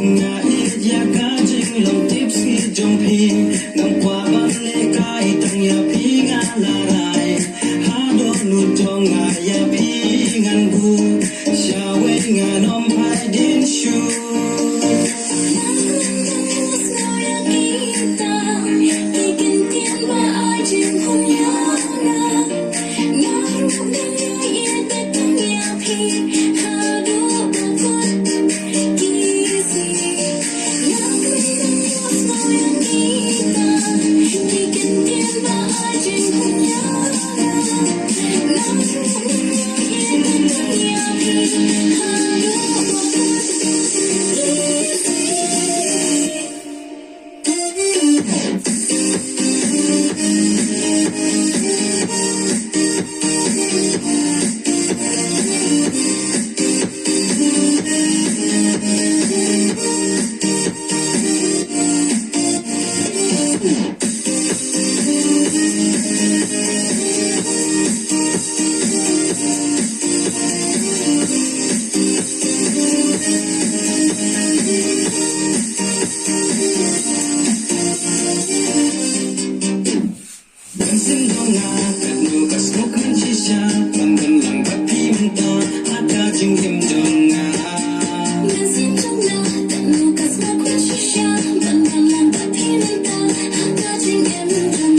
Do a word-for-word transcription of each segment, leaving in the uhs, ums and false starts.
Nga ïeit ïa ka jinglong tipsngi jong phi, ngam kwah ban lehkai tang ïa phi nga la rai. Haduh nutong nga ïa phi ngan buh, shawei ngan ym phai dien shuh. Ban sim jong nga katno ka smoke man shisha, ban ban lang bad phi mynta, ha ka jingim jong nga. Ban sim jong nga katno ka smoke man shisha, ban ban lang bad phi mynta, ha ka jingim jong nga.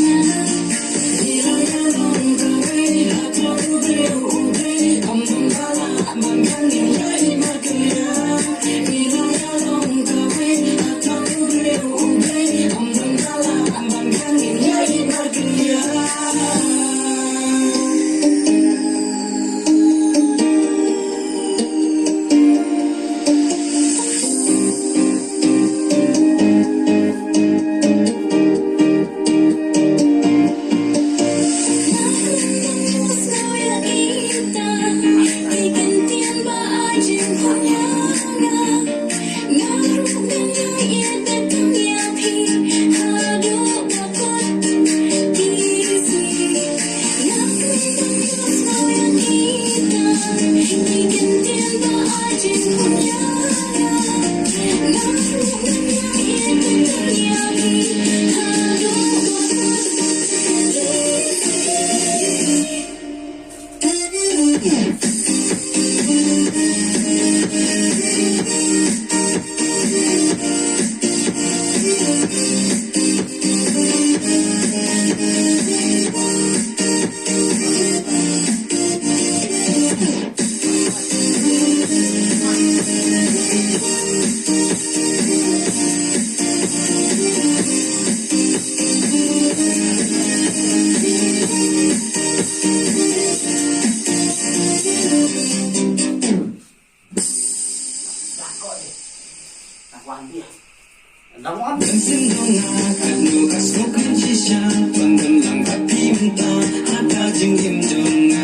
Ban sim jong nga katno ka smoke man shisha, ban ban lang bad phi mynta, ha ka jingim jong nga.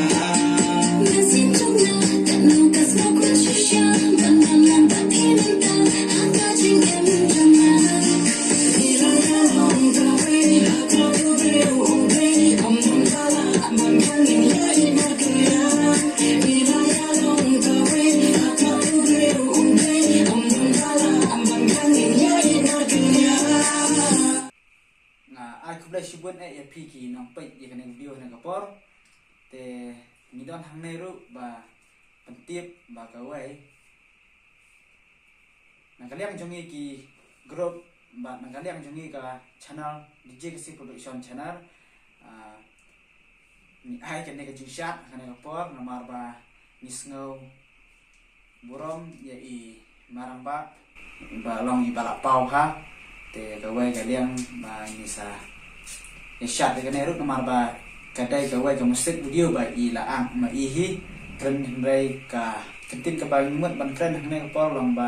Ban sim jong nga katno ka smoke man shisha, ban ban lang bad phi mynta, ha ka jingim jong nga. Nga ai khublei shibun eh ïa phi ki nongpeit ïa kane ka video ha kane ka por. Te ngi don hangne ruh ba pyntip ba kawei na ka liang jong ngi ki group, ba na ka liang jong ngi ka channel D J Khasi Production channel. Ah, ngi ai kane ka jingshad ha kane ka por namar ba ngi sngew burom ïa i Marang Bah ba long i ba la paw ha. Te kawei ka liang ba ngi sa ïa shad ïa kane ruh namar ba ka dei kawei ka music video ba i la ang ma i hi. Kren hynrei ka ktien kaba ngi mut ban kren ha kane ka por long ba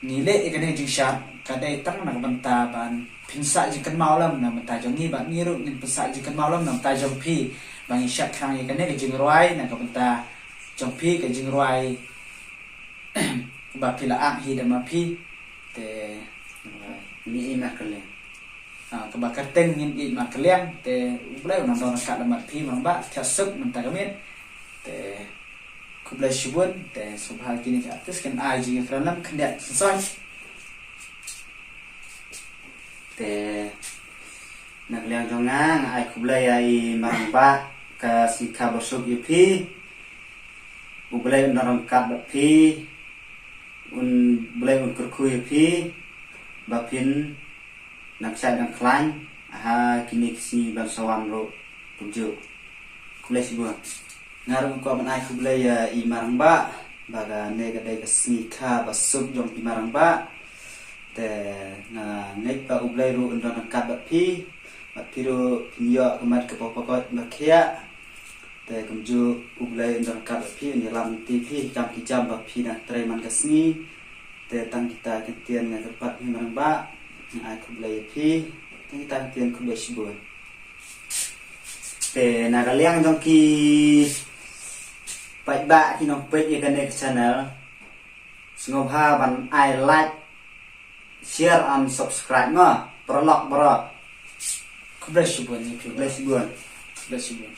ngi leh ïa kane ka jingshad ka dei tang na ka bynta ban pynsah jingkynmaw lem na ka bynta jong ngi, bad ngi ruh ngin pynsah jingkynmaw lem na ka bynta jong phi. Ba ngi shad khnang ïa kane ka jingrwai na ka bynta jong phi, ka jingrwai ba phi la ang hi da ma phi. Te ngi ïeit markylliang. Ah, kaba kyrteng ngin ïeit markylliang. Te U Blei un nang don ryngkat bad phi Marangbah, thiah suk mynta ka miet. Te khublei shibun. Te sngewbha kine ki artist kin ai jingïakren lem khyndiat synshoi. Te na ka liang jong nga, nga ai khublei ïa i Marangbah, ka sngi kha basuk ïa phi. U Blei un nang ryngkat bad phi. Un, U Blei un kyrkhu ïa phi ba phin nang shait nang khlaiñ ha kine ki sngi ban sa wan ruh kumjuh. Khublei shibun. Nga ruh nga kwah ban ai khublei ïa i Marangbah ba kane ka dei ka sngi kha basuk jong i Marangbah. Te nga ngeit ba U Blei ruh un don ryngkat bad phi, bad phi ruh phin ïoh ka met kaba koit ba khiah. Te kumjuh U Blei un don ryngkat bad phi, un ïalam lynti phi jam ki jam ba phi nang trei man ka sngi. Te tang kita ki ktien nga kyrpad, phi Marangbah, nga ai khublei ïa phi. Tang kita ki ktien, khublei shibun. Te na ka liang jong ki paidbah ki nongpeit ïa kane ka channel, sngewbha ban ai like, share and subscribe mo, paralok baroh. Khublei shibun ïa phi. Khublei shibun. Khublei shibun.